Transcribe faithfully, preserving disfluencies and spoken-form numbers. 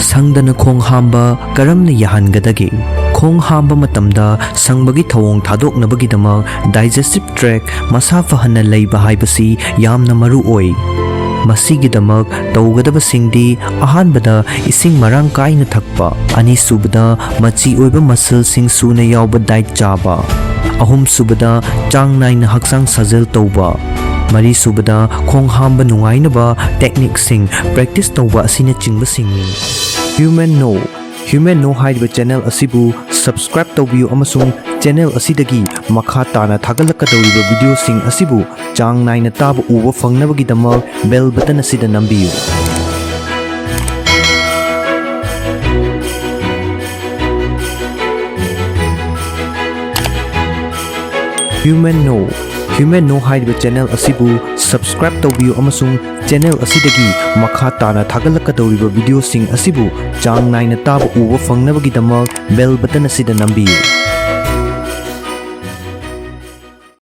ꯁꯪꯗꯅ ꯈꯣꯡ ꯍꯥꯝꯕ ꯀꯔꯝꯅ ꯌꯥꯍꯟꯒꯗꯒꯦ? ꯈꯣꯡ ꯍꯥꯝꯕ ꯃꯇꯝꯗ ꯁꯪꯕꯒꯤ ꯊꯧꯑꯣꯡ ꯊꯥꯗꯣꯛꯅꯕꯒꯤꯗꯃꯛ digestive tract ꯃꯁꯥ ꯐꯍꯟꯅ ꯂꯩꯕ ꯍꯥꯏꯕꯁꯤ ꯌꯥꯝꯅ ꯃꯔꯨ ꯑꯣꯏ꯫ ꯃꯁꯤꯒꯤꯗꯃꯛ ꯇꯧꯒꯗꯕꯁꯤꯡꯗꯤ: ꯑꯍꯥꯟꯕꯗ, ꯏꯁꯤꯡ ꯃꯔꯥꯡ ꯀꯥꯏꯅ ꯊꯛꯄ꯫ ꯑꯅꯤꯁꯨꯕꯗ, ꯃꯆꯤ ꯑꯣꯏꯕ ꯃꯆꯜꯁꯤꯡ ꯁꯨꯅ ꯌꯥꯎꯕ diet ꯆꯥꯕ꯫ ꯑꯍꯨꯝꯁꯨꯕꯗ, ꯆꯥꯡ ꯅꯥꯏꯅ ꯍꯛꯆꯥꯡ ꯁꯥꯖꯦꯜ ꯇꯧꯕ꯫ ꯃꯔꯤꯁꯨꯕꯗ, ꯈꯣꯡ ꯍꯥꯝꯕ ꯅꯨꯡꯉꯥꯏꯅꯕ techniqueꯁꯤꯡ practice ꯇꯧꯕ ꯑꯁꯤꯅꯆꯤꯡꯕꯁꯤꯡꯅꯤ꯫ Human Know, Human Know ꯍꯥꯏꯔꯤꯕ channel ꯑꯁꯤꯕꯨ subscribe ꯇꯧꯕꯤꯌꯨ ꯑꯃꯁꯨꯡ channel ꯑꯁꯤꯗꯒꯤ ꯃꯈꯥ ꯇꯥꯅ ꯊꯥꯒꯠꯂꯛꯀꯗꯧꯔꯤꯕ videoꯁꯤꯡ ꯑꯁꯤꯕꯨ ꯆꯥꯡ ꯅꯥꯏꯅ ꯇꯥꯕ ꯎꯕ ꯐꯪꯅꯕꯒꯤꯗꯃꯛ bell button ꯑꯁꯤꯗ ꯅꯝꯕꯤꯌꯨ꯫ Human Know, Human Know ꯍꯥꯏꯔꯤꯕ channel ꯑꯁꯤꯕꯨ subscribe ꯇꯧꯕꯤꯌꯨ ꯑꯃꯁꯨꯡ channel ꯑꯁꯤꯗꯒꯤ ꯃꯈꯥ ꯇꯥꯅ ꯊꯥꯒꯠꯂꯛꯀꯗꯧꯔꯤꯕ videoꯁꯤꯡ ꯑꯁꯤꯕꯨ ꯆꯥꯡ ꯅꯥꯏꯅ ꯇꯥꯕ ꯎꯕ ꯐꯪꯅꯕꯒꯤꯗꯃꯛ bell button ꯑꯁꯤꯗ ꯅꯝꯕꯤꯌꯨ꯫